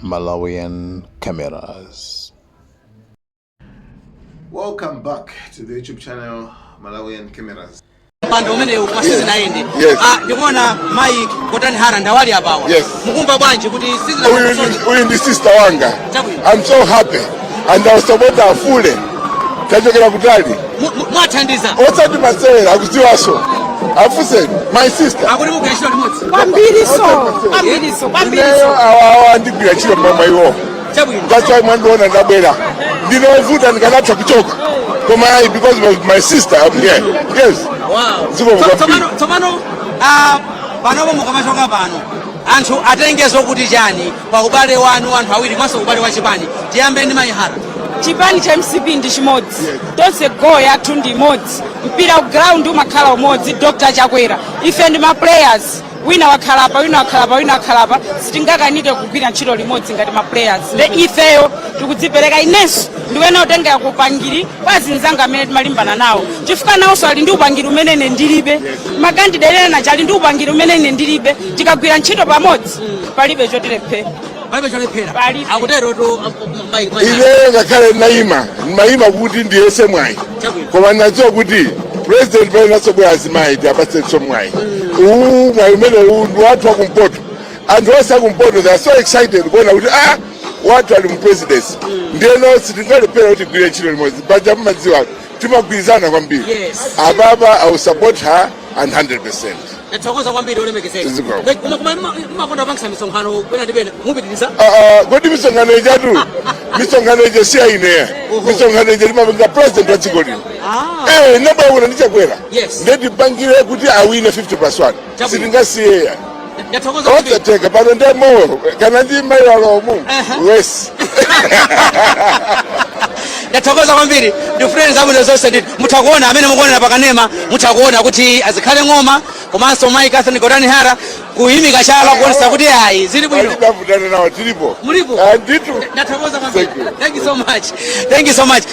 Malawian Cameras. Welcome back to the YouTube channel Malawian Cameras. Mpando umenewu koma sizinayende. Yes. Ah, ndikuona mayi Gotani Hara ndawali apawa. Yes. Mukumva bwanji kuti Uyu ndi sister wanga. Chabwino. I'm so happy and I support her fully. Tachokera kutali. Mwathandiza? Osati masewera, akudziwaso, afuseni my sister. Akuti mugwira ntchito limodzi. Kwambiriso, kwambiriso, kwambiriso. Ineyo awawa ndigwira ntchito mmamwa iwo. Chabwino. That's why mwandiona ndabwera. Ndinovuta, ndikanatha kuchoka, koma ayi, because of my sister I'm here, yes. Zikomo kwambiri. Tsopano ah, panopo mukamachoka pano, anthu atenge zokuti chani pa ubale wanu anthu awiri komanso ubale wa chipani? Tiyambe ndi mayi Hara. Chipani cha MCP ndi chimodzi tonse, goal yathu ndi imodzi. Mpira ku ground umakhala umodzi, Dr Chakwera. Ife ndi ma players, wina wakhala pa, wina wakhala pa, wina wakhala pa, sitingakanike kugwira ntchito limodzi ngati ma players. Nde ifeyo tikudzipereka. Inenso ndikuyenera kutengera ku upangiri kwa azinzanga amene timalimbana nawo, chifukwa nawonso ali ndi upangiri umene ine ndilibe. Ma candidate ena ali ndi upangiri umene ine ndilibe. Tikagwira ntchito pamodzi, palibe chotilephera. Palibe cholephera. Palibe. Akutero tu mayi Hara. Ineyo ngakhale naima, mayima kuti ndiyese mwayi. Chabwino. Koma nadziwa kuti president painaso bwera azimayi, tiapasenso mwayi uwu. Mwayi umene uwu ndi wathu wakumpoto. Anthu onse akumpoto, they are so excited kuona kuti ah, wathu ali mu presidency. Ndiyeno sitingalephera kuti tigwire ntchito limodzi. Paja mumadziwa timagwirizana kwambiri. Ababa, I will support her and 100%. Ndathokoza kwambiri, olemekezeka. Zikomo. Koma mmakonda kupangisa misonkhano kwena ndi pena, mupitiriza? Ah, ah, kodi misonkhano ijatu, misonkhano ije si aineya. Misonkhano ije timapanga president wa dziko lino. Eh, nabwera ndichakwera. Ndetipangire kuti awine 50 plus 1. Chabwino. Sitingasiyeya. Ndathokoza kwambiri. Osateka pano ndemoyo kana ndi mayi walomu wesi. Ndathokoza kwambiri, ndikufunireni zabwino zonse. Ndithu mutha kuona, amene mukuonera pakanema, mutha kuona kuti azikhale Ng'oma komanso mayi Catherine Gotani Hara kuyimika chala kuonesa kuti ayi, zili bwino. Palibe avutane nawo, tilipo. Mulipo? Ah, ndithu. Ndathokoza kwambiri. Thank you. Thank you so much, thank you so much.